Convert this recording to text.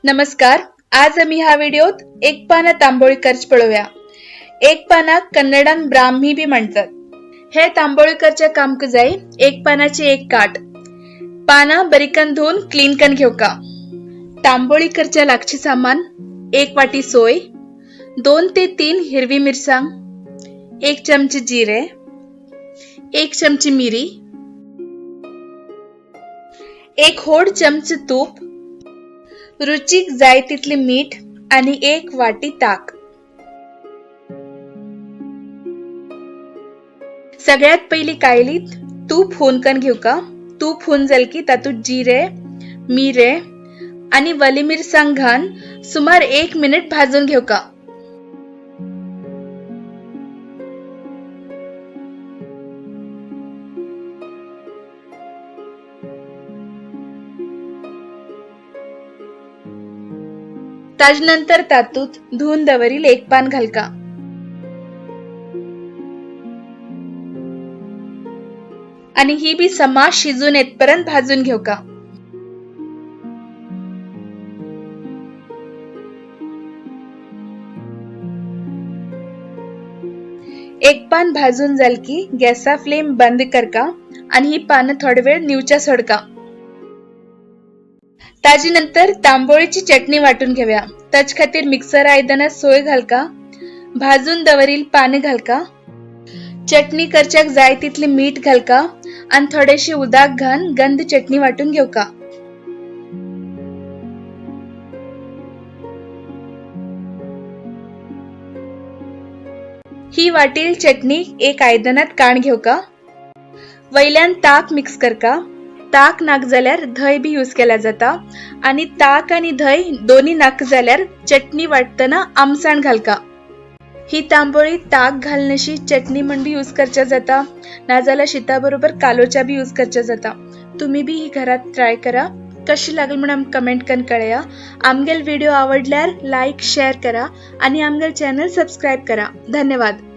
नमस्कार, आज आमी ह्या व्हिडिओत एक पाना तांबोळी करच पळोवया। एक पानाक कन्नडान ब्राह्मी बी म्हणतात। हे तांबोळी करच्या कामक जाय एक पानाची एक काट पाना बरीकन धुवून क्लीन कन घेवका। तांबोळी करच्या लागचे सामान 1 वाटी सोय, 2 ते 3 हिरवी मिरसांग, 1 चमचे जिरे, 1 चमची मिरी, 1 होड चमचे तूप, रुचीक जाय तितली मीठ आणि 1 वाटी ताक। सगळ्यात पहिली कायलीत तूप हुनकन घेवका। तूप हुन जाल की तातूंत जिरे, मिरे आणि वली मिरसांग घालून सुमार 1 मिनिट भाजून घेवका। ताजे नंतर तातूंत धुवून दवरील 1 पान घालका। आणि ही बी समा शिजून येतपर्यंत भाजून घेवका। एक पान भाजून जाल की गॅसा फ्लेम बंद करका आणि ही पानं थोडे वेळ निवच्या सोडका। ताजे नंतर तांबोळीची चटणी वाटून घेऊया। त्याच खातीर मिक्सर आयदनात सोय घालका, भाजून दवरील पाने घालका, चटणी करच्याक जाय तितले मीठ घालका आणि थोडेशे उदक घालून गंध चटणी वाटून घेवका। ही वाटील चटणी एक आयदनात काण घेवका। वयल्यान ताक मिक्स करका। ताक नाक जाल्यार धंय बी यूज केल्या जाता आणि ताक आणि धंय दोन्ही नाक जाल्यार चटणी वाटतना आमसाण घालका। ही तांबोळी ताक घालनशी चटणी म्हण बी यूज करच्या जाता, नाजाल्यार शीता बरोबर कालोच्या बी यूज करच्या जाता। तुम्ही बी ही घरात ट्राय करा, कशी लागली म्हण आमकां कमेंट करून कळया। आमगेल व्हिडिओ आवडल्यार लायक शेअर करा आणि आमगेल चॅनल सबस्क्राइब करा। धन्यवाद।